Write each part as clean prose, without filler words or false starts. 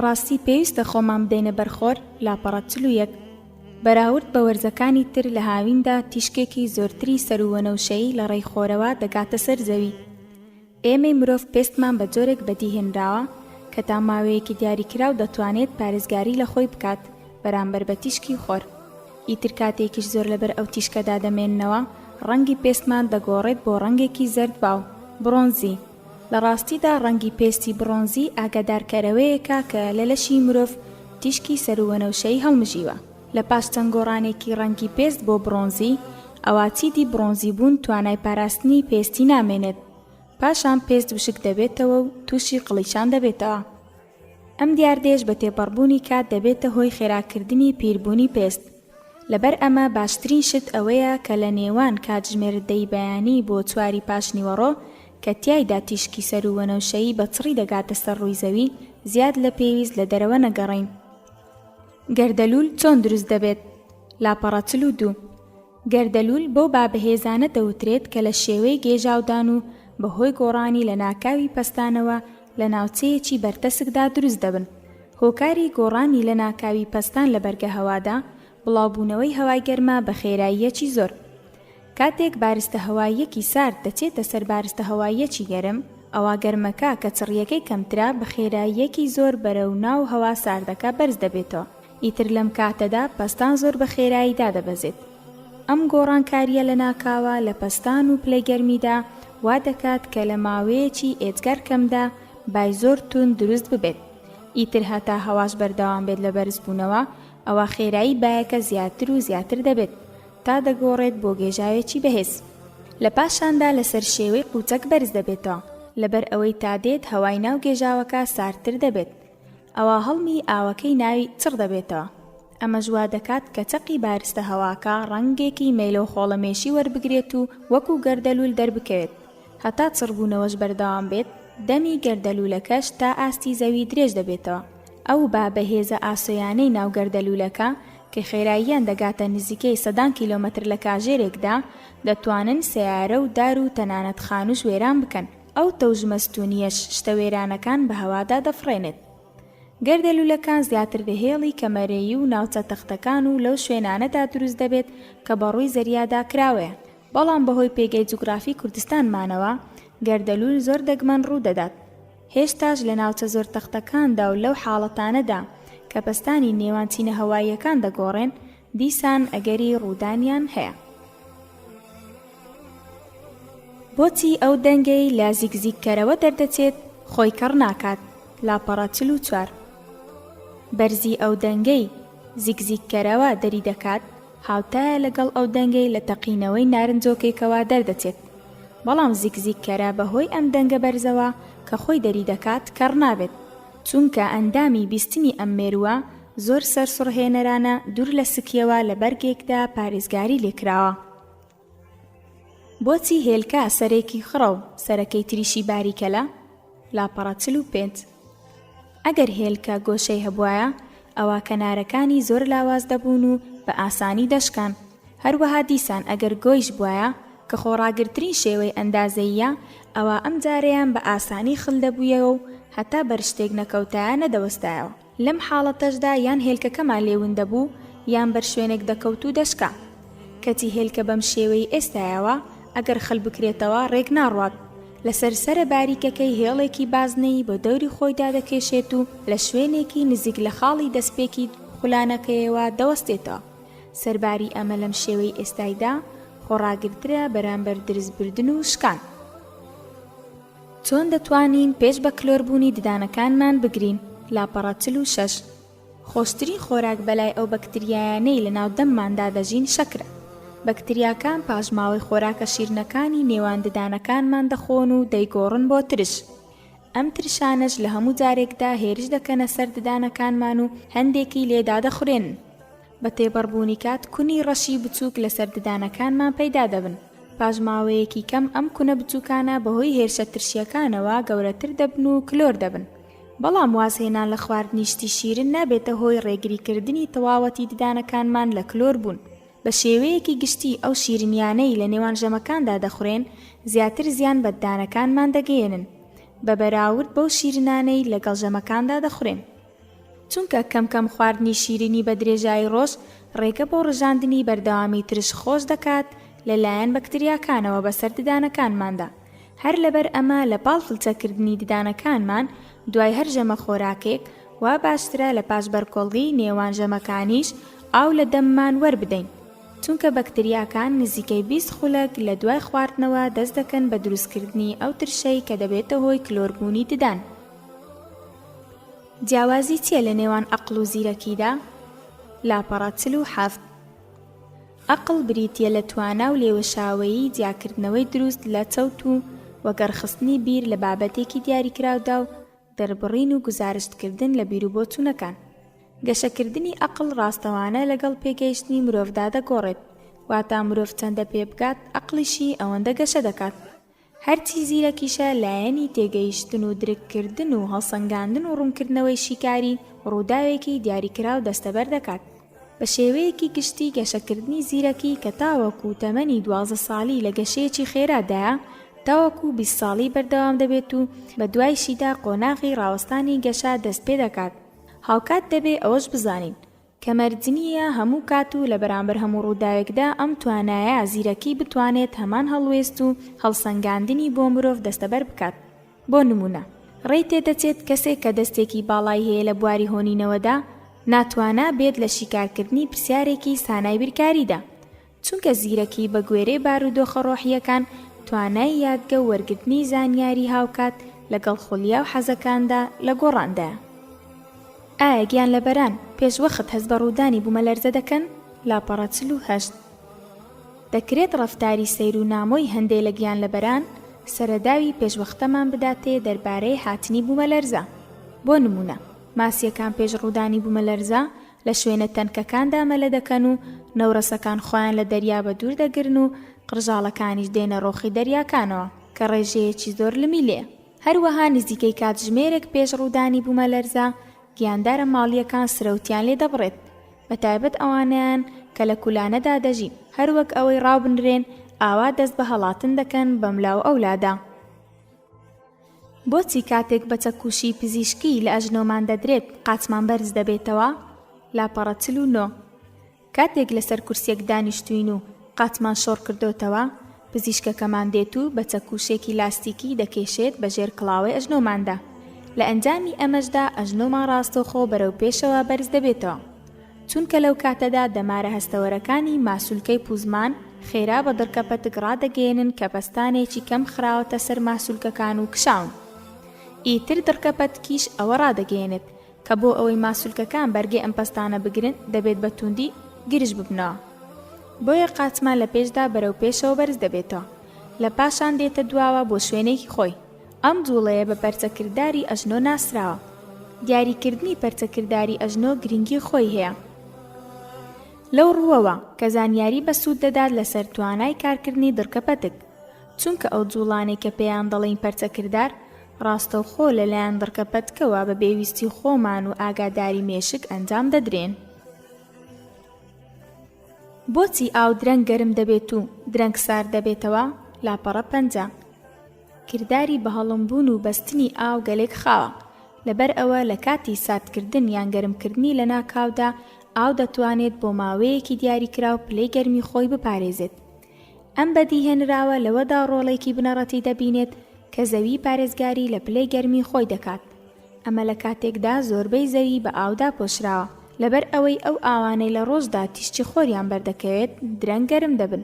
بەڕاستی پێویستە خۆمان بدەینە بەر خۆر؟ لاپەڕە 41. بەراورد بە وەرزەکانی تر لە هاویندا تیشکێکی زۆرتری سەروو وەنەوشەیی لە ڕێی خۆرەوە دەگاتە سەر زەوی. ئێمەی مرۆڤ پێستمان بە جۆرێک بەدی هێنراوە کە تا ماوەیەکی دیاریکراو دەتوانێت پارێزگاری لە خۆی بکات بەرامبەر بە تیشکی خۆر. ئیتر کاتێکیش زۆر لەبەر ئەو تیشکەدا دەمێننەوە ڕەنگی پێستمان دەگۆڕێت بۆ ڕەنگێکی زەرد باو، بڕۆنزی. لە ڕاستیدا ڕەنگی پێستی بڕۆنزی ئاگادارکەرەوەیەکە کە لە لەشی مرۆڤ تیشکی سەروو وەنەوشەیی هەڵمژیوە. لە پاش چەند گۆڕانێکی ڕەنگی پێست بۆ بڕۆنزی، ئەوا چیدی بڕۆنزی بوون توانای پاراستنی پێستی نامێنێت. پاشان پێست وشک دەبێتەوە و تووشی قڵیشان دەبێتەوە. ئەم دیاردەیەش بە تێپەڕبوونی کات دەبێتە هۆی خێراکردنی پیربوونی پێست. لەبەر ئەمە باشترین شت ئەوەیە کە لە نێوان کاتژمێر دەی بەیانی بۆ چواری پاشنیوەڕۆ کە تیایدا تیشکی سەروو وەنەوشەیی بە چڕی دەگاتە سەر ڕووی زەوی، زیاد لە پێویست لە دەرەوە نەگەڕێین. گەردەلوول چۆن دروست دەبێت؟ لاپەڕە 42. گەردەلوول بەو با بەهێزانە دەوترێت کە لە شێوەی گێژاودان و بەهۆی گۆڕانی لەناکاوی پەستانەوە لە ناوچەیەکی بەرتەسکدا دروست دەبن. هۆکاری گۆڕانی لەناکاوی پەستان لە بەرگەهەوادا، بڵاوبوونەوەی هەوای گەرمە بە خێراییەکی زۆر. کاتێک بارستە هەواییەکی سارد دەچێتە سەر بارستە هەواییەکی گەرم، ئەوا گەرمەکە کە چڕییەکەی کەمترە بە خێراییەکی زۆر بەرەو ناو هەوا ساردەکە بەرز دەبێتەوە، ئیتر لەم کاتەدا پەستان زۆر بە خێرایی دادەبەزێت. ئەم گۆڕانکارییە لەناکاوە لە پەستان و پلەی گەرمیدا وا دەکات کە لە ماوەیەکی ئێجگار کەمدا بای زۆر توند دروست ببێت. ئیتر هەتا هەواش بەردەوام بێت لە بەرزبوونەوە، ئەوا خێرایی بایەکە زیاتر و زیاتر دەبێت تا دەگۆڕێت بۆ گێژاوێکی بەهێز. لە پاشاندا لەسەر شێوەی قوچەک بەرز دەبێتەوە، لەبەر ئەوەی تا دێت هەوای ناو گێژاوەکە ساردتر دەبێت، ئەوا هەڵمی ئاوەکەی ناوی چڕ دەبێتەوە. ئەمەش وا دەکات کە چەقی بارستە هەواکە ڕەنگێکی مەیلەو خۆڵەمێشی وەربگرێت و وەکو گەردەلوول دەربکەوێت. هەتا چڕبوونەوەش بەردەوام بێت، دەمی گەردەلوولەکەش تا ئاستی زەوی درێژ دەبێتەوە. ئەو با بەهێزە ئاسۆیانەی ناو گەردەلوولەکە کە خێراییان دەگاتە نزیکەی سەدان کیلۆمەتر لە کاژێرێکدا، دەتوانن سەیارە و دار و تەنانەت خانووش وێران بکەن. ئەو تەوژمە ستوونییەش شتە وێرانەکان بە هەوادا دەفڕێنێت. گەردەلوولەکان زیاتر لە هێڵی کەمەرەیی و ناوچە تەختەکان و لەو شوێنانەدا دروست دەبێت کە بە ڕووی زەریادا کراوەیە، بەڵام بەهۆی پێگەی جوگرافی کوردستانمانەوە گەردەلوول زۆر دەگمەن ڕوو دەدات. هێشتاش لە ناوچە زۆر تەختەکاندا و لەو حاڵەتانەدا کە پەستانی نێوان چینە هەواییەکان دەگۆڕێن، دیسان ئەگەری ڕوودانیان هەیە. بۆچی ئەو دەنگەی لە زیکزیککەرەوە دەردەچێت خۆی کەڕ ناکات؟ لاپەڕە 44. بەرزی ئەو دەنگەی زیکزیککەرەوە دەریدەکات هاوتایە لەگەڵ ئەو دەنگەی لە تەقینەوەی نارنجۆکێکەوە دەردەچێت. بەڵام زیکزیککەرە بەهۆی ئەم دەنگە بەرزەوە کە خۆی دەریدەکات کەڕ نابێت، چونکە ئەندامی بیستنی ئەم مێرووە زۆر سەرسوڕهێنەرانە دوور لە سکیەوە لە بەرگێکدا پارێزگاری لێکراوە. بۆچی هێلکە سەرێکی خڕە و سەرەکەی تریشی باریکە لە، لاپەڕە 45. ئەگەر هێلکە گۆشەی هەبوایە ئەوا کەنارەکانی زۆر لاواز دەبوون و بە ئاسانی دەشکان. هەروەها دیسان ئەگەر گۆیش بوایە، کە خۆڕاگرترین شێوەی ئەندازەییە، ئەوا ئەم جارەیان بە ئاسانی خل دەبوویەوە و هەتا بەر شتێک نەکەوتایە نەدەوەستایەوە. لەم حاڵەتەشدا یان هێلکەکەمان لێ ون دەبوو یان بەر شوێنێک دەکەوت و دەشکا. کەچی هێلکە بەم شێوەی ئێستایەوە ئەگەر خل بکرێتەوە ڕێک ناڕوات. لەسەر سەرە باریکەکەی هێڵێکی بازنەیی بە دەوری خۆیدا دەکێشێت و لە شوێنێکی نزیک لە خاڵی دەستپێکی خولانەکەیەوە دەوەستێتەوە. سەرباری ئەمە لەم شێوەی ئێستایدا خۆڕاگرترە بەرامبەر درزبردن و شکان. چۆن دەتوانین پێش بە کلۆربوونی ددانەکانمان بگرین؟ لاپەڕە 46. خۆشترین خۆراک بەلای ئەو بەکتریایانەی لەناو دەمماندا دەژین شەکرە. بەکتریاکان پاشماوەی خۆراکە شیرنەکانی نێوان ددانەکانمان دەخۆن و دەیگۆڕن بۆ ترش. ئەم ترشانەش لە هەموو جارێکدا هێرش دەکەنە سەر ددانەکانمان و هەندێکی لێ دادەخورێنن. بە تێپەڕبوونی کات کونی ڕەشی بچووک لەسەر ددانەکانمان پەیدا دەبن. پاش ماوەیەکی کەم ئەم کونە بچووکانە بەهۆی هێرشە ترشییەکانەوە گەورەتر دەبن و کلۆر دەبن. بەڵام وازهێنان لە خواردنی شتی شیرن نابێتە هۆی ڕێگریکردنی تەواوەتی ددانەکانمان لە کلۆر بوون. بە شێوەیەکی گشتی ئەو شیرنیانەی لە نێوان ژەمەکاندا دەخورێن زیاتر زیان بە ددانەکانمان دەگەیەنن بە بەراورد بەو شیرنانەی لەگەڵ ژەمەکاندا دەخورێن. چونکە کەم کەم خواردنی شیرینی بە درێژایی ڕۆژ ڕێگە بۆ ڕژاندنی بەردەوامی ترش خۆش دەکات لە لایەن بەکتریاکانەوە بەسەر ددانەکانماندا هەر لەبەر ئەمە لە پاڵ فلچەکردنی ددانەکانمان دوای هەر ژەمە خۆراکێک وا باشترە لە پاش بەرکۆڵی نێوان ژەمەکانیش ئاو لە دەممان وەربدەین چونکە بەکتریاکان نزیکەی 20 خولەک لە دوای خواردنەوە دەست دەکەن بە دروستکردنی ئەو ترشەی کە دەبێتە هۆی کلۆربوونی ددان. جیاوازی چیە لە نێوان ئەقڵ و زیرەکیدا؟ لاپەڕە 47. ئەقڵ بریتیە لە توانا و لێوەشاوەیی جیاکردنەوەی دروست لە چەوت و وەگەڕخستنی بیر لە بابەتێکی دیاریکراودا و دەربڕین و گوزارشتکردن لە بیروبۆچوونەکان. گەشەکردنی ئەقڵ ڕاستەوانە لەگەڵ پێگەیشتنی مرۆڤدا دەگۆڕێت، واتا مرۆڤ چەندە پێبگات ئەقڵیشی ئەوەندە گەشە دەکات. هەرچی زیرەکیشە لایەنی تێگەیشتن و درککردن و هەڵسەنگاندن و ڕوونکردنەوەی شیکاری ڕووداوێکی دیاریکراو دەستەبەر دەکات. بە شێوەیەکی گشتی گەشەکردنی زیرەکی کە تاوەکو تەمەنی 12 ساڵی لە گەشەیەکی خێرادایە تاوەکو 20 ساڵی بەردەوام دەبێت و بە دوایشیدا قۆناغی ڕاوەستانی گەشە دەست پێدەکات. هاوکات دەبێ ئەوەش بزانین کە مەرج نییە هەموو کات و لە بەرامبەر هەموو ڕووداوێکدا ئەم توانایە زیرەکی بتوانێت هەمان هەڵوێست و هەڵسەنگاندنی بۆ مرۆڤ دەستەبەر بکات. بۆ نموونە، ڕێی تێدەچێت کەسێک کە دەستێکی باڵای هەیە لە بواری هۆنینەوەدا، ناتوانا بێت لە شیکارکردنی پرسیارێکی سانای بیرکاریدا، چونکە زیرەکی بە گوێرەی بارودۆخە ڕۆحییەکان توانای یادگە و وەرگرتنی زانیاری هاوکات لەگەڵ خولیا و حەزەکاندا لە گۆڕاندایە. ئایا گیانلەبەران پێش وەخت هەست بە ڕوودانی بوومەلەرزە دەکەن؟ لاپەڕە 48. دەکرێت ڕەفتاری سەیر و نامۆی هەندێ لە گیانلەبەران سەرەداوی پێشوەختەمان بداتێ دەربارەی هاتنی بوومەلەرزە. بۆ نموونە ماسییەکان پێش ڕوودانی بوومەلەرزە لە شوێنە تەنکەکاندا مەلە دەکەن و نەورەسەکان خۆیان لە دەریا بە دوور دەگرن و قڕژاڵەکانیش دێنە ڕۆخی دەریاکانەوە کە ڕێژەیەکی زۆر لمی لێیە. هەروەها نزیکەی کاتژمێرێک پێش ڕوودانی بوومەلەرزە گیاندارە ماڵییەکان سرەوتیان لێ دەبڕێت، بە تایبەت ئەوانەیان کە لە کولانەدا دەژین، هەروەک ئەوەی ڕاوبنرێن ئاوا دەست بە هەڵاتن دەکەن بەملا و ئەولادا. بۆچی کاتێک بە چەکوشی پزیشکی لە ئەژنۆمان دەدرێت قاچمان بەرز دەبێتەوە؟ لاپەڕە 49. کاتێک لەسەر کورسیەک دانیشتوین و قاچمان شۆڕ کردۆتەوە، پزیشکەکەمان دێت و بە چەکوشێکی لاستیکی دەکێشێت بە ژێر کڵاوەی ئەژنۆماندا. لە ئەنجامی ئەمەشدا ئەژنۆمان ڕاستەوخۆ بەرەو پێشەوە بەرز دەبێتەوە. چونکە لەو کاتەدا دەمارە هەستەوەرەکانی ماسولکەی پوزمان خێرا بە دڕکە پەتک ڕادەگەیەنن کە پەستانێکی کەم خراوەتە سەر ماسولکەکان و کشاون. ئیتر دڕکە پەتکیش ئەوە ڕادەگەیەنێت کە بۆ ئەوەی ماسولکەکان بەرگەی ئەم پەستانە بگرن دەبێت بە توندی گرژ ببنەوە. بۆیە قاچمان لە پێشدا بەرەو پێشەوە بەرز دەبێتەوە لە پاشان دێتە دواوە بۆ شوێنێکی خۆی. ئەم جوڵەیە بە پەرچەکرداری ئەژنۆ ناسراوە. دیاریکردنی پەرچەکرداری ئەژنۆ گرنگی خۆی هەیە لەو ڕووەوە کە زانیاری بەسوود دەدات لەسەر توانای کارکردنی دڕکە پەتک، چونکە ئەو جوڵانەی کە پێیان دەڵێین پەرچەکردار ڕاستەوخۆ لەلایەن دڕکە پەتکەوە بە بێ ویستی خۆمان و ئاگاداری مێشک ئەنجام دەدرێن. بۆچی ئاو درەنگ گەرم دەبێت و درەنگ سارد دەبێتەوە؟ لاپەڕە 50. کرداری بەهەڵمبوون و بەستنی ئاو گەلێک خاوە، لەبەر ئەوە لە کاتی ساردکردن یان گەرمکردنی لەناکاودا ئاو دەتوانێت بۆ ماوەیەکی دیاریکراو پلەی گەرمی خۆی بپارێزێت. ئەم بەدیهێنراوە لەوەدا ڕۆڵێکی بنەڕەتی دەبینێت کە زەوی پارێزگاری لە پلەی گەرمی خۆی دەکات، ئەمە لە کاتێکدا زۆربەی زەوی بە ئاو داپۆشراوە، لەبەر ئەوەی ئەو ئاوانەی لە ڕۆژدا تیشکی خۆریان بەردەکەوێت درەنگ گەرم دەبن.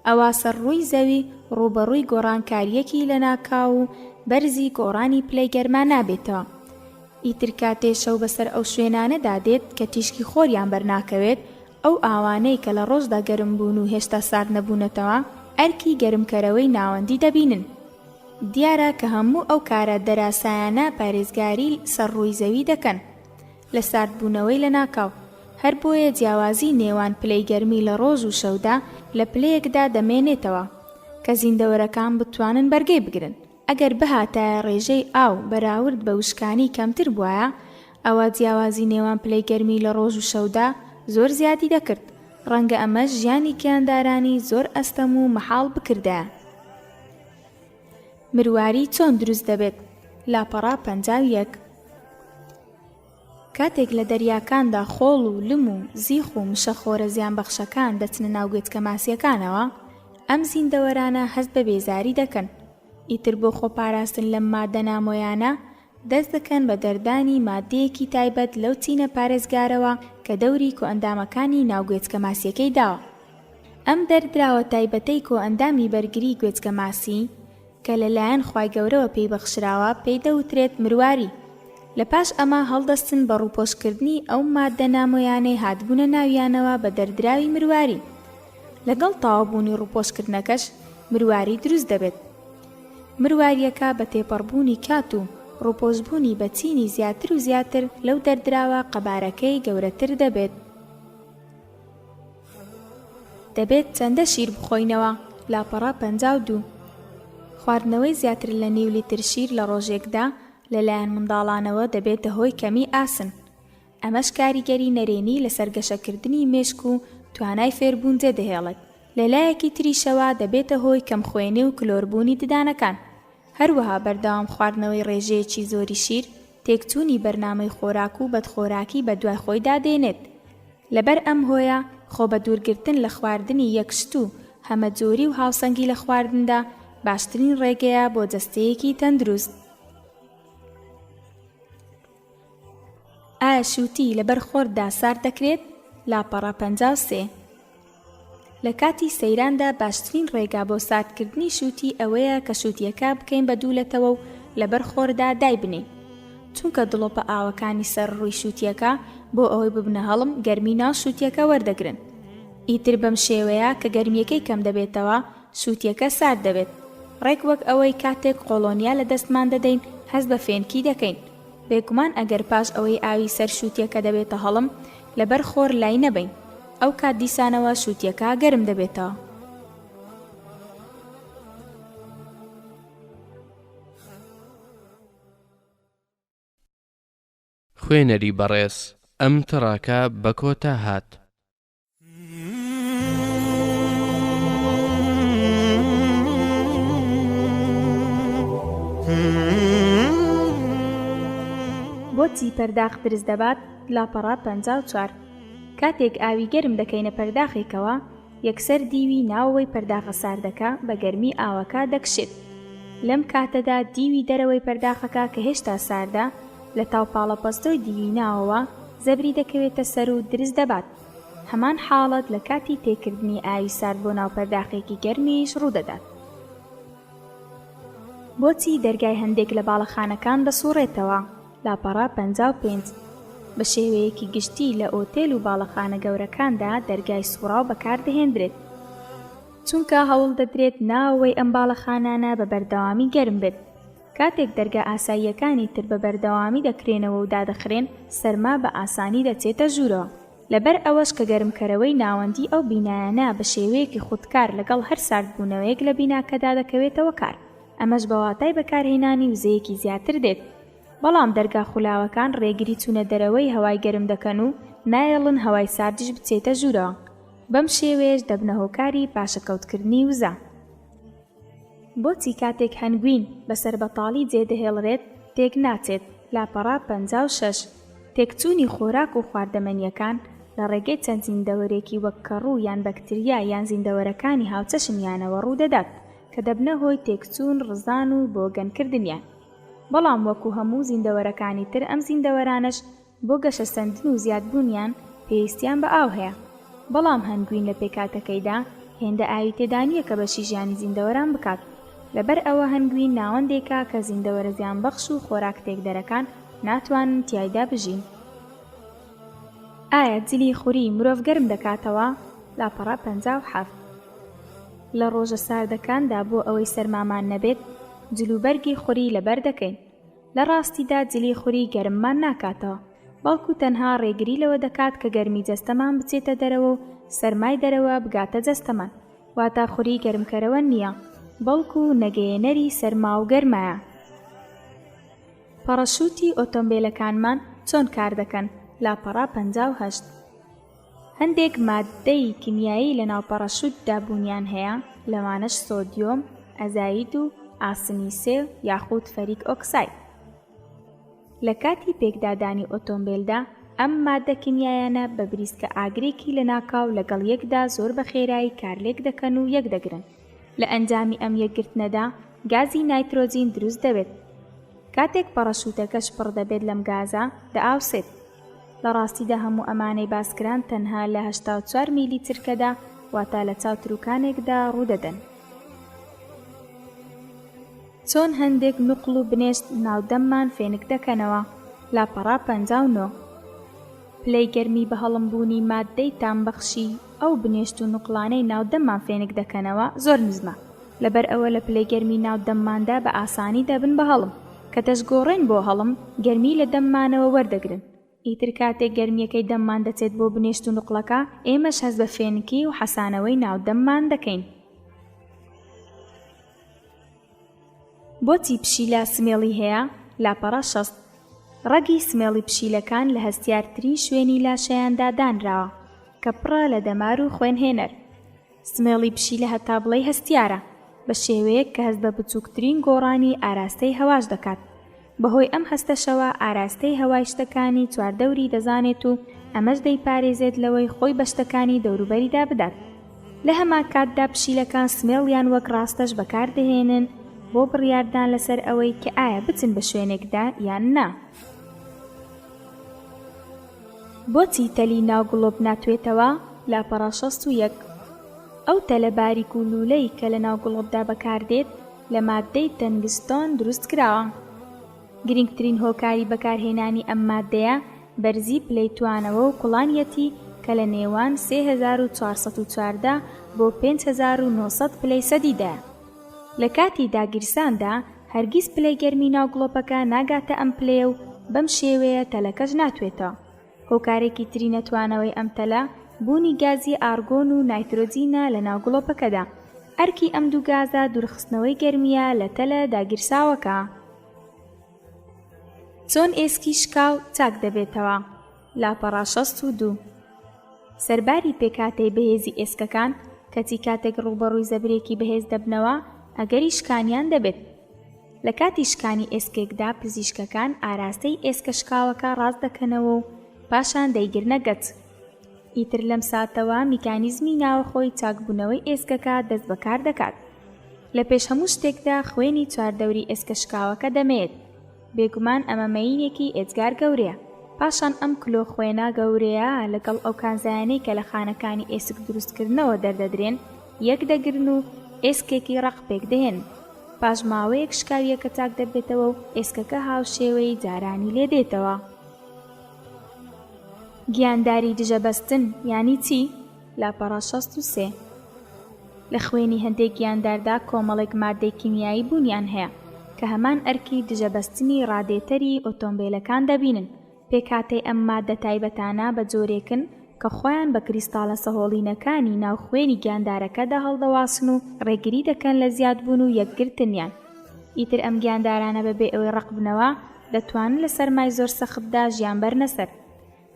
ئەوا سەر ڕووی زەوی ڕووبەڕووی گۆڕانکارییەکی لەناکاو و بەرزی گۆڕانی پلەی گەرما نابێتەوە. ئیتر کاتێ شەو بەسەر ئەو شوێنانەدا دێت کە تیشکی خۆریان بەرناکەوێت، ئەو ئاوانەی کە لە ڕۆژدا گەرم بوون و هێشتا سارد نەبوونەتەوە، ئەرکی گەرمکەرەوەی ناوەندی دەبینن. دیارە کە هەموو ئەو کارە دەراسایانە پارێزگاری سەر ڕووی زەوی دەکەن. لە ساردبوونەوەی لەناکاو، هەر بۆیە جیاوازی نێوان پلەی گەرمی لە ڕۆژ و شەودا لە پلەیەکدا دەمێنێتەوە کە زیندەوەرەکان بتوانن بەرگەی بگرن. ئەگەر بهاتایە ڕێژەی ئاو بەراورد بە وشکانی کەمتر بوایە، ئەوا جیاوازی نێوان پلەی گەرمی لە ڕۆژ و شەودا زۆر زیادی دەکرد، ڕەنگە ئەمەش ژیانی گیاندارانی زۆر ئەستەم و مەحاڵ بکردایە. مرواری چۆن دروست دەبێت؟ لاپەڕە 51. کاتێک لە دەریاکاندا خۆڵ و لم و زیخ و مشەخۆرە زیانبەخشەکان دەچنە ناو گوێچکە ماسییەکانەوە، ئەم زیندەوەرانە هەست بە بێزاری دەکەن، ئیتر بۆ خۆپاراستن لەم ماددە نامۆیانە، دەست دەکەن بە دەردانی ماددەیەکی تایبەت لەو چینە پارێزگارەوە کە دەوری کۆئەندامەکانی ناو گوێچکە ماسییەکەی داوە. ئەم دەردراوە تایبەتەی کۆئەندامی بەرگری گوێچکە ماسی، کە لە لایەن خوای گەورەوە پێی بەخشراوە پێی دەوترێت مرواری. لە پاش ئەمە هەڵدەستن بە ڕووپۆش کردنی ئەو ماددە نامۆیانەی هاتبوونە ناویانەوە بە دەردراوی مرواری. لەگەڵ تەواو بوونی ڕووپۆش کردنەکەش مرواری دروست دەبێت. مرواریەکە بە تێپەڕبوونی کات و ڕووپۆش بوونی بە چینی زیاتر و زیاتر لەو دەردراوە قەبارەکەی گەورەتر دەبێت. دەبێت چەندە شیر بخۆینەوە؟ لاپەڕە 52. خواردنەوەی زیاتر لە نیو لیتر شیر لە ڕۆژێکدا لەلایەن منداڵانەوە دەبێتە هۆی کەمی ئاسن، ئەمەش کاریگەری نەرێنی لەسەر گەشەکردنی مێشک و توانای فێربوون جێدەهێڵێت، لەلایەکی تریشەوە دەبێتە هۆی کەمخوێنی و کلۆربوونی ددانەکان. هەروەها بەردەوام خواردنەوەی ڕێژەیەکی زۆری شیر تێکچوونی بەرنامەی خۆراک و بەدخۆراکی بەدوای خۆیدا دێنێت. لەبەر ئەم هۆیە خۆبەدوورگرتن لە خواردنی یەک شت و هەمەجۆری و هاوسەنگی لە خواردندا باشترین ڕێگەیە بۆ جەستەیەکی تەندروست. ئایا شووتی لەبەر خۆردا سارد دەکرێت؟ لاپەڕە 53. لە کاتی سەیراندا باشترین ڕێگا بۆ ساردکردنی شووتی ئەوەیە کە شووتییەکە بکەین بە دوو لەتەوە و لەبەر خۆردا دایبنێین. چونکە دڵۆپە ئاوەکانی سەر ڕووی شووتییەکە بۆ ئەوەی ببنە هەڵم گەرمی ناو شووتییەکە وەردەگرن. ئیتر بەم شێوەیە کە گەرمییەکەی کەم دەبێتەوە شووتییەکە سارد دەبێت. ڕێک وەک ئەوەی کاتێک قۆڵۆنیا لە دەستمان دەدەین هەست بە فێنکی دەکەین. بێگومان ئەگەر پاش ئەوەی ئاوی سەر شووتییەکە دەبێتە هەڵم لەبەر خۆر لای نەبەین. ئەو کات دیسانەوە شووتییەکە گەرم دەبێتەوە. خوێنەری بەڕێز ئەم تڕاکە بە کۆتا هات. بۆچی پەرداخ درز دەبات؟ لاپەڕە 54. کاتێک ئاوی گەرم دەکەینە پەرداخێکەوە، یەکسەر دیوی ناوەوەی پەرداخە ساردەکە بە گەرمی ئاوەکە دەکشێت. لەم کاتەدا دیوی دەرەوەی پەرداخەکە کە هێشتا ساردە، لە تاو پاڵەپەستۆی دیوی ناوەوە زەبری دەکەوێتە سەر و درز دەبات. هەمان حاڵەت لە کاتی تێکردنی ئاوی سارد بۆ ناو پەرداخێکی گەرمیش ڕوودەدات. بۆچی دەرگای هەندێک لە باڵەخانەکان دەسوڕێتەوە؟ لاپەڕە 55. بە شێوەیەکی گشتی لە ئۆتێل و باڵەخانە گەورەکاندا دەرگای سوڕاو بەکاردەهێندرێت، چونکە هەوڵدەدرێت ناوەوەی ئەم باڵەخانانە بە بەردەوامی گەرم بێت. کاتێک دەرگا ئاساییەکانی تر بە بەردەوامی دەکرێنەوە و دادەخرێن، سەرما بە ئاسانی دەچێتە ژوورەوە. لەبەر ئەوەش کە گەرمکەرەوەی ناوەندی ئەو بینایانە بە شێوەیەکی خودکار لەگەڵ هەر ساردبوونەوەیەک لە بیناکەدا دەکەوێتەوە کار، ئەمەش بە واتای بەکارهێنانی وزەیەکی زیاتر دێت. بەڵام دەرگا خولاوەکان ڕێگری چوونە دەرەوەی هەوای گەرم دەکەن و نایەڵن هەوای ساردیش بچێتە ژوورەوە، بەم شێوەیەش دەبنە هۆکاری پاشەکەوتکردنی وزە. بۆچی کاتێک هەنگوین بە سەربەتاڵی جێدەهێڵرێت تێک ناچێت؟ لاپەڕە 56. تێکچوونی خۆراک و خواردەمەنییەکان لە ڕێگەی چەند زیندەوەرێکی وەک کەڕوو یان بەکتریا یان زیندەوەرەکانی هاوچەشنیانەوە ڕوودەدات کە دەبنە هۆی تێکچوون، ڕزان و بۆگەنکردنیان. بەڵام وەکو هەموو زیندەوەرەکانی تر ئەم زیندەوەرانەش بۆ گەشەسەندن و زیادبوونیان پێویستیان بە ئاو هەیە، بەڵام هەنگوین لە پێکهاتەکەیدا هێندە ئاوی تێدا نییە کە بەشی ژیانی زیندەوەران بکات، لەبەر ئەوە هەنگوین ناوەندێکە کە زیندەوەرە زیانبەخش و خۆراک تێکدەرەکان ناتوانن تیایدا بژین. ئایا جلی خوری مرۆڤ گەرم دەکاتەوە؟ لاپەڕە 57. لە ڕۆژە ساردەکاندا بۆ ئەوەی سەرمامان نەبێت جلوبەرگی خوری لەبەر دەکەین، لە ڕاستیدا جلی خوری گەرممان ناکاتەوە، بەڵکو تەنها ڕێگری لەوە دەکات کە گەرمی جەستەمان بچێتە دەرەوە و سەرمای دەرەوە بگاتە جەستەمان، واتە خوری گەرمکەرەوە نییە، بەڵکو نەگەیەنەری سەرما و گەرمایە. پەڕەشوتی ئۆتۆمبێلەکانمان چۆن کار دەکەن؟ لاپەڕە 58. هەندێک ماددەی کیمیایی لەناو پەڕەشوتدا بوونیان هەیە، لەوانەش سۆدیۆم ئەزاید و ئاسنی سێ یاخود فەریک ئۆکساید. لە کاتی پێکدادانی ئۆتۆمبێلدا ئەم ماددە کیمیایانە بە بریسکە ئاگرێکی لەناکاو لەگەڵ یەکدا زۆر بە خێرایی کارلێک دەکەن و یەکدەگرن. لە ئەنجامی ئەم یەکگرتنەدا گازی نایترۆجین دروست دەبێت. کاتێک پەڕەشوتەکەش پڕ دەبێت لەم گازە، دەئاوسێت. لە ڕاستیدا هەموو ئەمانەی باسکران تەنها لە 84 میلی چرکەدا، واتا لە چاو تروکانێکدا ڕوودەدەن. چۆن هەندێک نوقڵ و بنێشت ناو دەممان فێنک دەکەنەوە؟ لاپەڕە 59. پلەی گەرمی بە هەڵمبوونی ماددەی تامبەخشی ئەو بنێشت و نوقڵانەی ناو دەممان فێنک دەکەنەوە زۆر نزمە، لەبەر ئەوە لە پلەی گەرمی ناو دەمماندا بە ئاسانی دەبن بە هەڵم، کە دەشگۆڕێن بۆ هەڵم گەرمی لە دەممانەوە وەردەگرن، ئیتر کاتێک گەرمییەکەی دەممان دەچێت بۆ بنێشت و نوقڵەکە ئێمەش هەست بە فێنکی و حەسانەوەی ناو دەممان دەکەین. بۆچی پشیلە سمێڵی هەیە؟ لاپەڕە 60. ڕەگی سمێڵی پشیلەکان لە هەستیارترین شوێنی لاشەیاندا دانراوە، کە پڕە لە دەمار و خوێنهێنەر. سمێڵی پشیلە هەتا بڵێی هەستیارە، بە شێوەیەک کە هەست بە بچووکترین گۆڕانی ئاراستەی هەواش دەکات. بەهۆی ئەم هەستەشەوە ئاراستەی هەوای شتەکانی چواردەوری دەزانێت و ئەمەش دەیپارێزێت لەوەی خۆی بە شتەکانی دەوروبەریدا بدات. لە هەمان کاتدا پشیلەکان سمێڵیان وەک ڕاستەش بەکاردەهێنن بۆ بڕیاردان لەسەر ئەوەی کە ئایا بچن بە شوێنێکدا یان نا. بۆچی تەلی ناو گڵۆپ ناتوێتەوە؟ لاپەڕە 61. ئەو تەلە باریک و لوولەی کە لە ناو گڵۆپدا بەکاردێت لە ماددەی تەنگستۆن دروست کراوە. گرینگترین هۆکاری بەکارهێنانی ئەم ماددەیە بەرزی پلەی توانەوە و کوڵانیەتی کە لە نێوان 3414 بۆ 5900 پلەی سەدیدایە. لە کاتی داگیرساندا هەرگیز پلەی گەرمی ناو گڵۆپەکە ناگاتە ئەم پلەیە و بەم شێوەیە تەلەکەش ناتوێتەوە. هۆکارێکی تری نەتوانەوەی ئەم تەلە، بوونی گازی ئارگۆن و نایترۆجینە لە ناو گڵۆپەکەدا. ئەرکی ئەم دوو گازە دوورخستنەوەی گەرمییە لە تەلە داگیرساوەکە. چۆن ئێسکی شکاو چاک دەبێتەوە؟ لاپەڕە 62. سەرباری پێکهاتەی بەهێزی ئێسکەکان، کەچی کاتێک ڕووبەڕووی زەبرێکی بەهێز دەبنەوە، ئەگەری شکانیان دەبێت. لە کاتی شکانی ئێسکێکدا پزیشکەکان ئاراستەی ئێسکە شکاوەکە ڕاست دەکەنەوە و پاشان دەیگرنە گەچ. ئیتر لەم ساتەوە میکانیزمی ناوەخۆی چاکبوونەوەی ئێسکەکە دەست بەکار دەکات. لە پێش هەموو شتێکدا خوێنی چواردەوری ئێسکە شکاوەکە دەمەیەت. بێگومان ئەمە مەیینێکی ئێجگار گەورەیە. پاشان ئەم کلۆ خوێنە گەورەیە لەگەڵ ئەو کانزایانەی کە لە خانەکانی ئێسک دروستکردنەوە دەردەدرێن یەک دەگرن و ئێسکێکی ڕەق پێکدەهێنن. پاش ماوەیەک شکاوییەکە چاک دەبێتەوە و ئێسکەکە هاوشێوەی جارانی لێ دێتەوە. گیانداری دژە بەستن یانی چی؟ لاپەڕە 63. لە خوێنی هەندێک گیانداردا کۆمەڵێک ماددەی کیمیایی بوونیان هەیە کە هەمان ئەرکی دژە بەستنی ڕادێتەری ئۆتۆمبێلەکان دەبینن، پێکهاتەی ئەم ماددە تایبەتانە بە جۆرێکن کە خۆیان بە کریستاڵە سەهۆڵینەکانی ناو خوێنی گیاندارەکەدا هەڵدەواسن و ڕێگری دەکەن لە زیادبوون و یەکگرتنیان. ئیتر ئەم گیاندارانە بەبێ ئەوەی ڕەق بنەوە دەتوانن لە سەرمای زۆر سەختدا ژیان بەرنە سەر.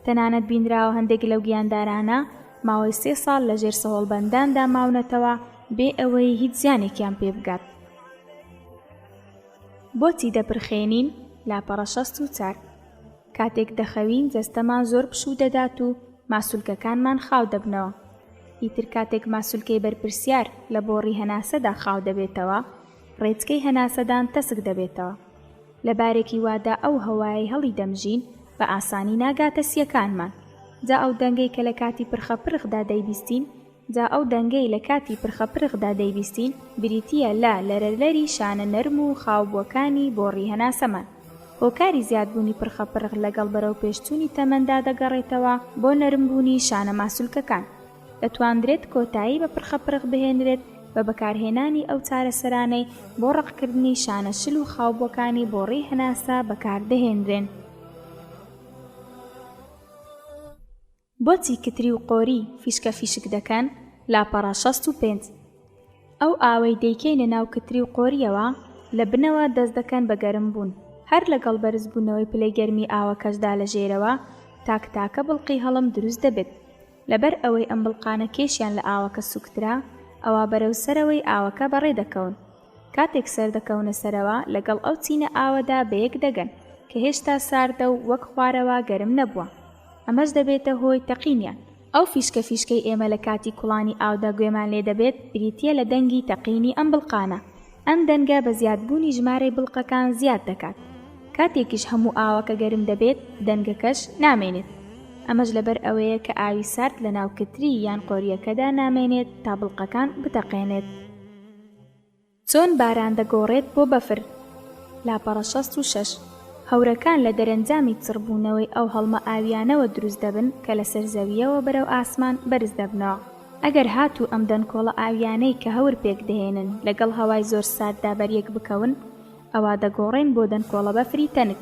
تەنانەت بینراوە هەندێک لەو گیاندارانە ماوەی سێ ساڵ لە ژێر سەهۆڵبەنداندا ماونەتەوە بێ ئەوەی هیچ زیانێکیان پێ بگات. بۆچی دەپرخێنین؟ لاپەڕە 64. کاتێک دەخەوین جەستەمان زۆر پشوو دەدات و ماسولکەکانمان خاو دەبنەوە. ئیتر کاتێک ماسولکەی بەرپرسیار لە بۆڕی هەناسەدا خاو دەبێتەوە، ڕێچکەی هەناسەدان تەسک دەبێتەوە. لە بارێکی وادا ئەو هەوایەی هەڵی دەمژین بە ئاسانی ناگاتە سییەکانمان. جا ئەو دەنگەی کە لە کاتی پرخەپرخدا دەیبیستین جا ئەو دەنگەی لە کاتی پرخەپرخدا دەیبیستین بریتییە لە لەرەلەری شانە نەرم و خاوبووەکانی بۆڕی هەناسەمان. هۆکاری زیادبوونی پرخەپرخ لەگەڵ بەرەوپێشچوونی تەمەندا دەگەڕێتەوە بۆ نەرمبوونی شانە ماسولکەکان. دەتواندرێت کۆتایی بە پرخەپرخ بهێنرێت بە بەکارهێنانی ئەو چارەسەرانەی بۆ ڕەقکردنی شانە شل و خاوبووەکانی بۆڕی هەناسە بەکاردەهێنرێن. بۆچی کتری و قۆری فیشکە فیشک دەکەن؟ لاپەڕە 65. ئەو ئاوەی دەیکەینە ناو کتری و قۆرییەوە، لە بنەوە دەست دەکەن بە گەرم بوون. هەر لەگەڵ بەرزبوونەوەی پلەی گەرمی ئاوەکەشدا لە ژێرەوە، تاک تاکە بڵقی هەڵم دروست دەبێت. لەبەر ئەوەی ئەم بڵقانە کێشیان لە ئاوەکە سووکترە، ئەوا بەرەو سەرەوەی ئاوەکە بەڕێ دەکەون. کاتێک سەردەکەونە سەرەوە، لەگەڵ ئەو چینە ئاوەدا بەیەک دەگەن. کە هێشتا ساردە و وەک خوارەوە گەرم نەبووە. ئەمەش دەبێتە هۆی تەقینیان. ئەو فیشکە فیشکەی ئێمە لە کاتی کوڵانی ئاودا گوێمان لێ دەبێت بریتییە لە دەنگی تەقینی ئەم بڵقانە. ئەم دەنگە بە زیادبوونی ژمارەی بڵقەکان زیاد دەکات. کاتێکیش هەموو ئاوەکە گەرم دەبێت دەنگەکەش نامێنێت. ئەمەش لەبەر ئەوەیە کە ئاوی سارد لەناو کتری یان قۆرییەکەدا نامێنێت تا بڵقەکان بتەقێنێت. چۆن باران دەگۆڕێت بۆ بەفر؟ لاپەڕە 66. هەورەکان لە دەرەنجامی چڕبوونەوەی ئەو هەڵمە ئاوییانەوە دروست دەبن کە لەسەر زەوییەوە بەرەو ئاسمان بەرز دەبنەوە. ئەگەر هاتوو ئەم دەنکۆڵە ئاوییانەی کە هەور پێکدەهێنن لەگەڵ هەوای زۆر سارددا بەریەک بکەون، ئەوا دەگۆڕێن بۆ دەنکۆڵە بەفری تەنک.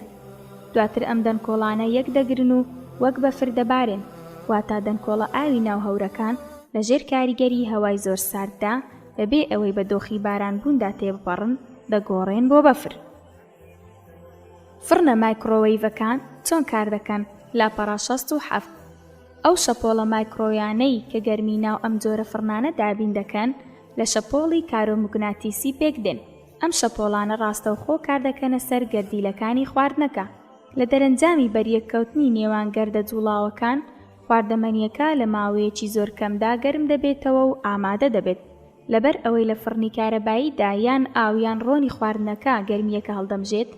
دواتر ئەم دەنکۆڵانە یەک دەگرن و وەک بەفر دەبارێن، واتا دەنکۆڵە ئاوی ناو هەورەکان لەژێر کاریگەری هەوای زۆر سارددا بەبێ ئەوەی بە دۆخی بارانبووندا تێبپەڕن، دەگۆڕێن بۆ بەفر. فڕنە مایکرۆوەیڤەکان چۆن کاردەکەن؟ لاپەڕە 67. ئەو شەپۆڵە مایکرۆیانەی کە گەرمی ناو ئەم جۆرە فڕنانە دابین دەکەن، لە شەپۆڵی کارۆموگناتیسی پێکدێن. ئەم شەپۆڵانە ڕاستەوخۆ کاردەکەنە سەر گەردیلەکانی خواردنەکە. لە دەرەنجامی بەریەککەوتنی نێوان گەردە جوڵاوەکان، خواردەمەنییەکە لە ماوەیەکی زۆر کەمدا گەرم دەبێتەوە و ئامادە دەبێت. لەبەر ئەوەی لە فڕنی کارەباییدا یان ئاو یان ڕۆنی خواردنەکە گەرمییەکە هەڵدەمژێت،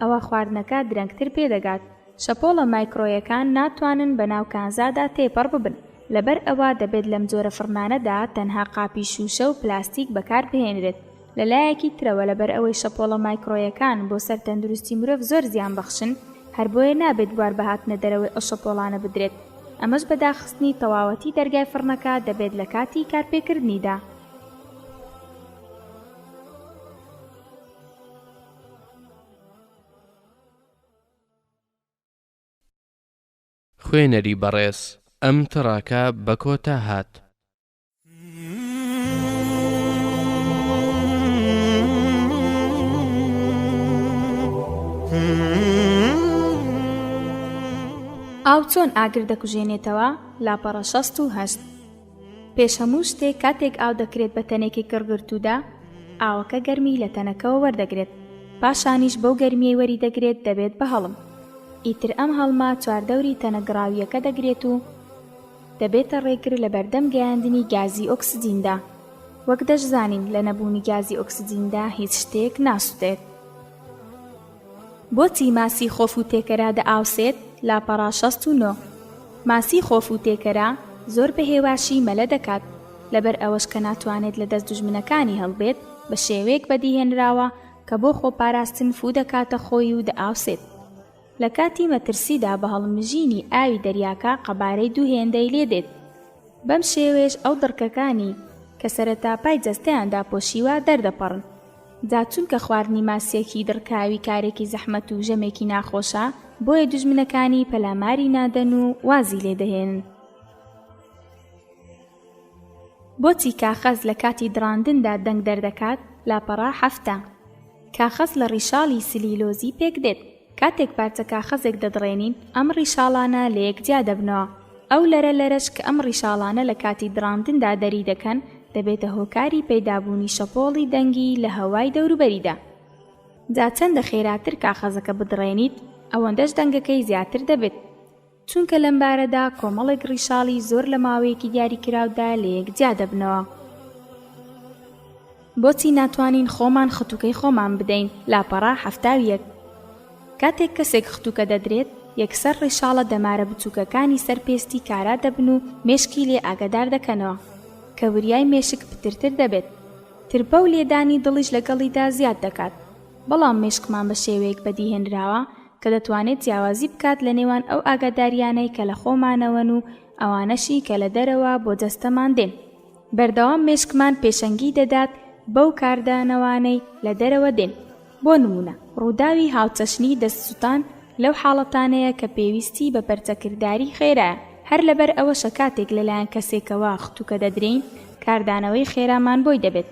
ئەوا خواردنەکە درەنگتر پێدەگات. شەپۆڵە مایکرۆیەکان ناتوانن بەناو کانزادا تێپەڕ ببن، لەبەر ئەوە دەبێت لەم جۆرە فڕنانەدا تەنها قاپی شووشە و پلاستیک بەکار بهێنرێت. لە لایەکی ترەوە لەبەر ئەوەی شەپۆڵە مایکرۆیەکان بۆ سەر تەندروستی مرۆڤ زۆر زیانبەخشن، هەر بۆیە نابێت بوار بە هاتنە دەرەوەی ئەو شەپۆڵانە بدرێت، ئەمەش بە داخستنی تەواوەتی دەرگای فڕنەکە دەبێت لە کاتی کارپێکردنیدا. خوێنەری بەڕێز ئەم تڕاکە بە کۆتا هات. ئاو چۆن ئاگر دەکوژێنێتەوە؟ لاپەڕە 68. پێش هەموو شتێک کاتێک ئاو دەکرێت بە تەنێکی گڕگرتوودا، ئاوەکە گەرمی لە تەنەکەوە وەردەگرێت، پاشانیش بەو گەرمیەی وەریدەگرێت دەبێت بە هەڵم. ئیتر ئەم هەڵمە چواردەوری تەنە گڕاوییەکە دەگرێت و دەبێتە ڕێگر لە بەردەم گەیاندنی گازی ئۆکسجیندا. وەک دەشزانین لە نەبوونی گازی ئۆکسجیندا هیچ شتێک ناسوتێت. بۆچی ماسی خۆفووتێکەرا دەئاوسێت؟ لاپەڕە 69. ماسی خۆفووتێکەرا زۆر بە هێواشی مەلە دەکات، لەبەر ئەوەش کە ناتوانێت لە دەست دوژمنەکانی هەڵبێت، بە شێوەیەک بەدیهێنراوە کە بۆ خۆپاراستن فوو دەکاتە خۆی و دەئاوسێت. لە کاتی مەترسیدا بە هەڵمژینی ئاوی دەریاکە قەبارەی دوو هێندەی لێ دێت. بەم شێوەیەش ئەو دڕکەکانی کە سەرتاپای جەستەیان داپۆشیوە دەردەپەڕن. جا چونکە خواردنی ماسییەکی دڕکاوی کارێکی زەحمەت و ژەمێکی ناخۆشە، بۆیە دوژمنەکانی پەلاماری نادەن و وازی لێ دەهێنن. بۆچی کاخەز لە کاتی دڕاندندا دەنگ دەردەکات؟ لاپەڕە 70. کاخەز لە ڕیشاڵی سلیلۆزی پێکدێت. کاتێک پارچە کاخەزێک دەدڕێنین، ئەم ڕیشاڵانە لەیەک جیا دەبنەوە. ئەو لەرە لەرەش کە ئەم ڕیشاڵانە لە کاتی دڕاندندا دەری دەکەن، دەبێتە هۆکاری پەیدابوونی شەپۆڵی دەنگی لە هەوای دەوروبەریدا. جا چەندە خێراتر کاخەزەکە بدڕێنیت، ئەوەندەش دەنگەکەی زیاتر دەبێت. چونکە لەم بارەدا کۆمەڵێک ڕیشاڵی زۆر لە ماوەیەکی دیاریکراودا لەیەک جیا دەبنەوە. بۆچی ناتوانین خۆمان ختوکەی خۆمان بدەین؟ لاپەڕە 71. کاتێک کەسێک ختوکە دەدرێت، یەکسەر ڕیشاڵە دەمارە بچووکەکانی سەر پێستی کارا دەبن و مێشکی لێ ئاگادار دەکەنەوە، کە وریای مێشک پترتر دەبێت. ترپە و لێدانی دڵیش لەگەڵیدا زیاد دەکات. بەڵام مێشکمان بە شێوەیەک بەدیهێنراوە کە دەتوانێت جیاوازی بکات لە نێوان ئەو ئاگاداریانەی کە لە خۆمانەوەن و ئەوانەشی کە لە دەرەوە بۆ جەستەمان دێن. بەردەوام مێشکمان پێشەنگی دەدات بەو کاردانەوانەی لە دەرەوە دێن. بۆ نموونە ڕووداوی هاوچەشنی دەست سوتان لەو حاڵەتانەیە کە پێویستی بە پەرچەکرداری خێرایە. هەر لەبەر ئەوەشە کاتێک لەلایەن کەسێکەوە ختوکە دەدرێین کاردانەوەی خێرامان بۆی دەبێت.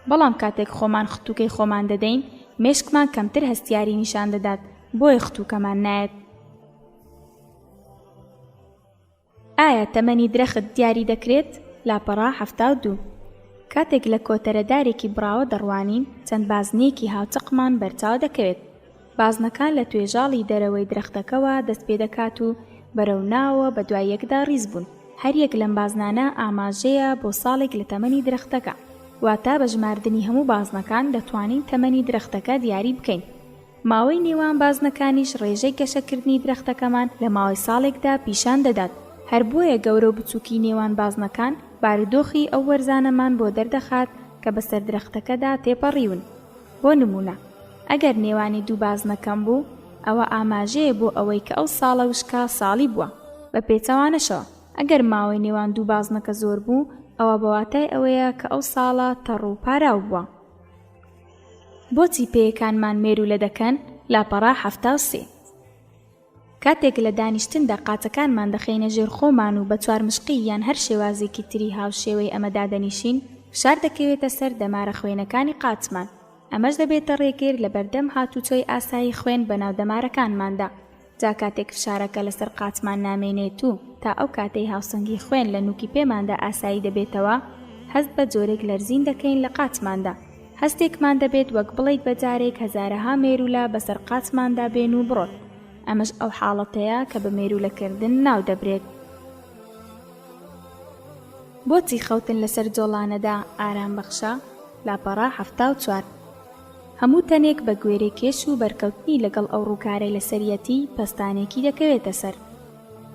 بەڵام کاتێک خۆمان ختوکەی خۆمان دەدەین مێشکمان کەمتر هەستیاری نیشان دەدات بۆیە ختوکەمان نایەت. ئایا تەمەنی درەخت دیاری دەکرێت؟ لاپەڕە 72. کاتێک لە کۆتەرە دارێکی بڕاوە دەڕوانین چەند بازنەیەکی هاوچەقمان بەرچاو دەکەوێت. بازنەکان لە توێژاڵی دەرەوەی درەختەکەوە دەست پێدەکات و بەرەو ناوەوە بەدوای یەکدا ڕیز بوون. هەر یەک لەم بازنانە ئاماژەیە بۆ ساڵێک لە تەمەنی درەختەکە. واتە بە ژماردنی هەموو بازنەکان دەتوانین تەمەنی درەختەکە دیاری بکەین. ماوەی نێوان بازنەکانیش ڕێژەی گەشەکردنی درەختەکەمان لە ماوەی ساڵێکدا پیشان دەدات. هەر بۆیە گەورە و بچووکی نێوان بازنەکان بارودۆخی ئەو وەرزانەمان بۆ دەردەخات کە بەسەر درەختەکەدا تێپەڕیون. بۆ نموونە ئەگەر نێوانی دوو بازنە کەم بوو، ئەوە ئاماژەیە بۆ ئەوەی کە ئەو ساڵە وشکە ساڵی بووە، بە پێچەوانەشەوە ئەگەر ماوەی نێوان دوو بازنەکە زۆر بوو، ئەوە بە واتای ئەوەیە کە ئەو ساڵە تەڕ و پاراو بووە. بۆچی پێیەکانمان مێروولە دەکەن؟ لاپەڕە 73. کاتێک لە دانیشتندا قاچەکانمان دەخەینە ژێر خۆمان و بە چوارمشقی یان هەر شێوازێکی تری هاوشێوەی ئەمە دادەنیشین، فشار دەکەوێتە سەر دەمارە خوێنەکانی قاچمان، ئەمەش دەبێتە ڕێگر لەبەردەم هاتوچۆی ئاسایی خوێن بەناو دەمارەکانماندا، جا کاتێک فشارەکە لەسەر قاچمان نامێنێت و تا ئەو کاتەی هاوسەنگی خوێن لە نوکی پێماندا ئاسایی دەبێتەوە، هەست بە جۆرێک لەرزین دەکەین لە قاچماندا. هەستێکمان دەبێت وەک بڵێیت بە جارێک هەزارەها مێروولە بەسەر قاچماندا بێن و بڕۆن، ئەمەش ئەو حاڵەتەیە کە بە مێروولەکردن ناو دەبرێت. بۆچی خەوتن لەسەر جۆڵانەدا ئارامبەخشە؟ لاپەڕە 74. هەموو تەنێک بە گوێرەی کێش و بەرکەوتنی لەگەڵ ئەو ڕووکارەی لەسەریەتی پەستانێکی دەکەوێتە سەر.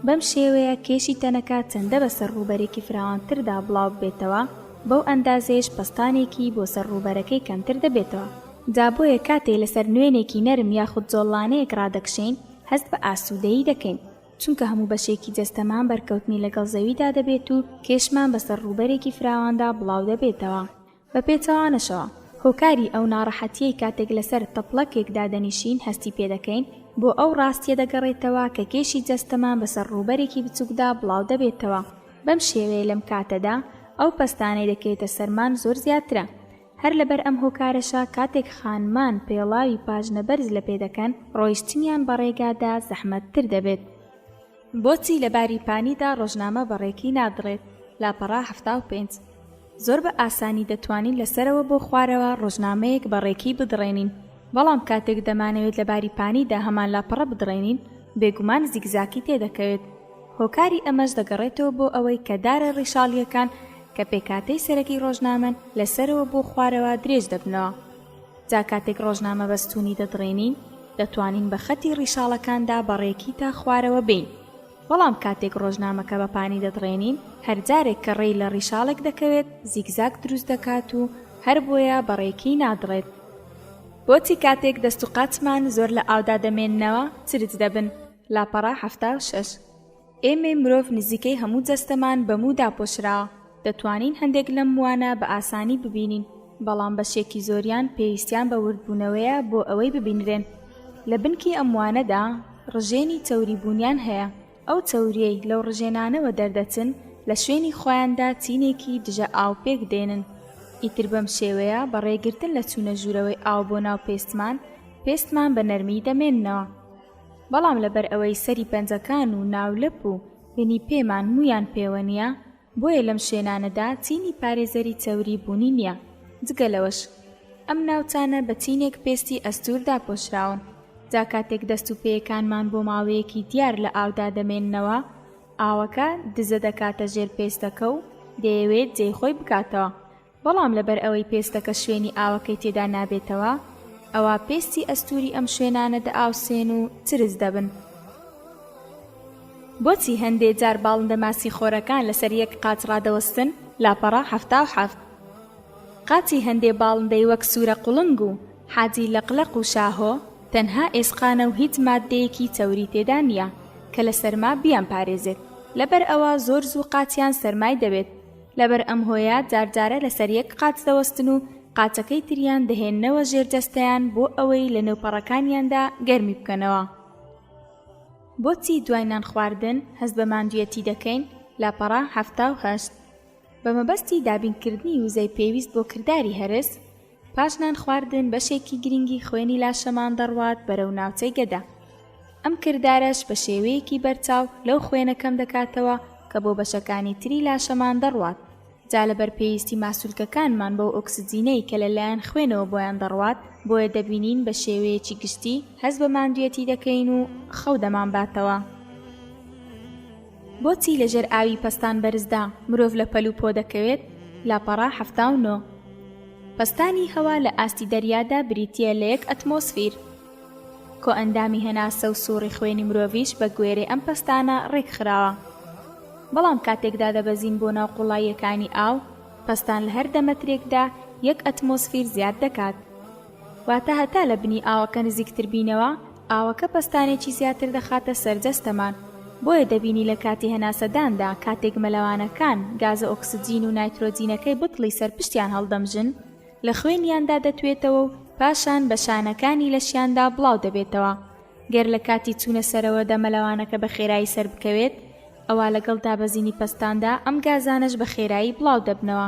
بەم شێوەیە کێشی تەنەکە چەندە بەسەر ڕووبەرێکی فراوانتردا بڵاو ببێتەوە، بەو ئەندازەیەش پەستانێکی بۆ سەر ڕووبەرەکەی کەمتر دەبێتەوە. جا بۆیە کاتێ لەسەر نوێنێکی نەرم یاخود زۆڵانەیەک ڕادەکشێین هەست بە ئاسوودەیی دەکەین، چونکە هەموو بەشێکی جەستەمان بەرکەوتنی لەگەڵ زەویدا دەبێت و کێشمان بەسەر ڕووبەرێکی فراواندا بڵاو دەبێتەوە. بە پێچەوانەشەوە، هۆکاری ئەو ناڕەحەتییەی کاتێک لەسەر تەپڵەکێک دادەنیشین هەستی پێدەکەین، بۆ ئەو ڕاستییە دەگەڕێتەوە کە کێشی جەستەمان بەسەر ڕووبەرێکی بچووکدا بڵاو دەبێتەوە، بەم شێوەیە لەم کاتەدا ئەو پەستانەی دەکەوێتە سەرمان زۆر زیاترە. هەر لەبەر ئەم هۆکارەشە کاتێک خانمان پێڵاوی پاژنە بەرز لەپێ دەکەن، ڕۆیشتنیان بە ڕێگادا زەحمەتتر دەبێت. بۆچی لە باری پانیدا ڕۆژنامە بە ڕێکی نادڕێت؟ لاپەڕە 75. زۆر بە ئاسانی دەتوانین لە سەرەوە بۆ خوارەوە ڕۆژنامەیەک بە ڕێکی بدڕێنین، بەڵام کاتێک دەمانەوێت لە باری پانیدا هەمان لاپەڕە بدڕێنین، بێگومان زیگزاکی تێدەکەوێت. هۆکاری ئەمەش دەگەڕێتەوە بۆ ئەوەی کە دارە ڕیشاڵییەکان کە پێکهاتەی سەرەکی ڕۆژنامەن، لە سەرەوە بۆ خوارەوە درێژ دەبنەوە. جا کاتێک ڕۆژنامە بە ستوونی دەدڕێنین، دەتوانین بە خەتی ڕیشاڵەکاندا بە ڕێکی تا خوارەوە بێین. بەڵام کاتێک ڕۆژنامەکە بە پانی دەدڕێنین، هەر جارێک کە ڕێی لە ڕیشاڵێک دەکەوێت، زیگزاگ دروست دەکات و هەر بۆیە بە ڕێکی نادڕێت. بۆچی کاتێک دەست و قاچمان زۆر لە ئاودا دەمێننەوە، چرچ دەبن؟ لاپەڕە 76. ئێمەی مرۆڤ نزیکەی هەموو جەستەمان بە موو داپۆشراوە، دەتوانین هەندێک لەم مووانە بە ئاسانی ببینین، بەڵام بەشێکی زۆریان پێویستیان بە وردبوونەوەیە بۆ ئەوەی ببینرێن. لە بنکی ئەم مووانەدا ڕژێنی چەوری بوونیان هەیە، ئەو چەورییەی لەو ڕژێنانەوە دەردەچن لە شوێنی خۆیاندا چینێکی دژە ئاو پێک دێنن. ئیتر بەم شێوەیە بە ڕێگرتن لە چوونە ژوورەوەی ئاو بۆ ناو پێستمان، پێستمان بە نەرمی دەمێننەوە. بەڵام لەبەر ئەوەی سەری پەنجەکان و ناولەپ و بنی پێمان موویان پێوە نییە، بۆیە لەم شوێنانەدا چینی پارێزەری چەوری بوونی نییە، جگە لەوەش ئەم ناوچانە بە چینێک پێستی ئەستوور داپۆشراون، جا کاتێک دەست و پێیەکانمان بۆ ماوەیەکی دیار لە ئاودا دەمێننەوە، ئاوەکە دزە دەکاتە ژێر پێستەکە و دەیەوێت جێی خۆی بکاتەوە، بەڵام لەبەر ئەوەی پێستەکە شوێنی ئاوەکەی تێدا نابێتەوە، ئەوا پێستی ئەستووری ئەم شوێنانە دەئاوسێن و چرچ دەبن. بۆچی هەندێ جار باڵندە ماسیخۆرەکان لەسەر یەک قاچ ڕادەوەستن؟ لاپەڕە 77. قاچی هەندێ باڵندەی وەک سوورە قوڵنگ و حاجی لەقلەق و شاهۆ تەنها ئێسقانە و هیچ ماددەیەکی چەوری تێدا نییە کە لە سەرما بیانپارێزێت، لەبەر ئەوە زۆر زوو قاچیان سەرمای دەبێت. لەبەر ئەم هۆیە جارجارە لەسەر یەک قاچ دەوەستن و قاچەکەی تریان دەهێننەوە ژێر جەستەیان بۆ ئەوەی لە نێو پەڕەکانیاندا گەرمی بکەنەوە. بۆچی دوای نان خواردن هەست بە ماندوویەتی دەکەین؟ لاپەڕە 78. بە مەبەستی دابینکردنی وزەی پێویست بۆ کرداری هەرس، پاش نان خواردن بەشێکی گرینگی خوێنی لاشەمان دەڕوات بەرەو ناوچەی گەدە. ئەم کردارەش بە شێوەیەکی بەرچاو لەو خوێنە کەم دەکاتەوە کە بۆ بەشەکانی تری لاشەمان دەڕوات. جا لەبەر پێویستی ماسولکەکانمان بەو ئۆکسجینەی کە لەلایەن خوێنەوە بۆیان دەڕوات، بۆیە دەبینین بە شێوەیەکی گشتی هەست بە ماندوویەتی دەکەین و خەو دەمانباتەوە. بۆچی لەژێر ئاوی پەستان بەرزدا مرۆڤ لە پەل و پۆ دەکەوێت؟ لاپەڕە 79. پەستانی هەوا لە ئاستی دەریادا بریتییە لە یەک ئەتمۆسفیر. کۆئەندامی هەناسە و سووڕی خوێنی مرۆڤیش بە گوێرەی ئەم پەستانە ڕێک خراوە. بەڵام کاتێک دادەبەزین بۆ ناو قووڵاییەکانی ئاو، پەستان لە هەر دە مەترێکدا یەک ئەتمۆسفیر زیاد دەکات. واتە هەتا لە بنی ئاوەکە نزیکتر بینەوە، ئاوەکە پەستانێکی زیاتر دەخاتە سەر جەستەمان. بۆیە دەبینی لە کاتی هەناسەداندا کاتێک مەلەوانەکان گازە ئۆکسجین و نایترۆجینەکەی بتڵی سەر پشتیان هەڵدەمژن، لە خوێنیاندا دەتوێتەوە و پاشان بە شانەکانی لەشیاندا بڵاو دەبێتەوە. گەر لە کاتی چوونە سەرەوەدا مەلەوانەکە بە خێرایی سەربکەوێت، ئەوا لەگەڵ دابەزینی پەستاندا ئەم گازانەش بە خێرایی بڵاو دەبنەوە.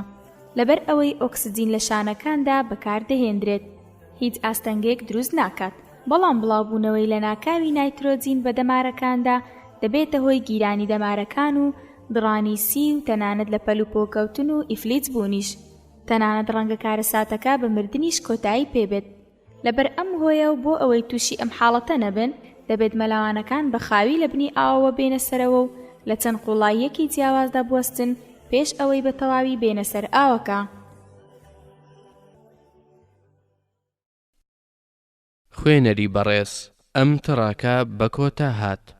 لەبەر ئەوەی ئۆکسجین لە شانەکاندا بەکار دەهێندرێت هیچ ئاستەنگێک دروست ناکات، بەڵام بڵاوبوونەوەی لەناکاوی نایترۆجین بە دەمارەکاندا دەبێتە هۆی گیرانی دەمارەکان و دڕانی سی و تەنانەت لە پەلوپۆکەوتن و ئیفلیج بوونیش. تەنانەت ڕەنگە کارەساتەکە بە مردنیش کۆتایی پێ بێت. لەبەر ئەم هۆیە و بۆ ئەوەی تووشی ئەم حاڵەتە نەبن، دەبێت مەلەوانەکان بە خاوی لە بنی ئاوەوە بێنە سەرەوە و لە چەند قووڵاییەکی جیاوازدا بوەستن پێش ئەوەی بە تەواوی بێنە سەر ئاوەکە. خوێنەری بەڕێز، ئەم تڕاکە بە کۆتا هات.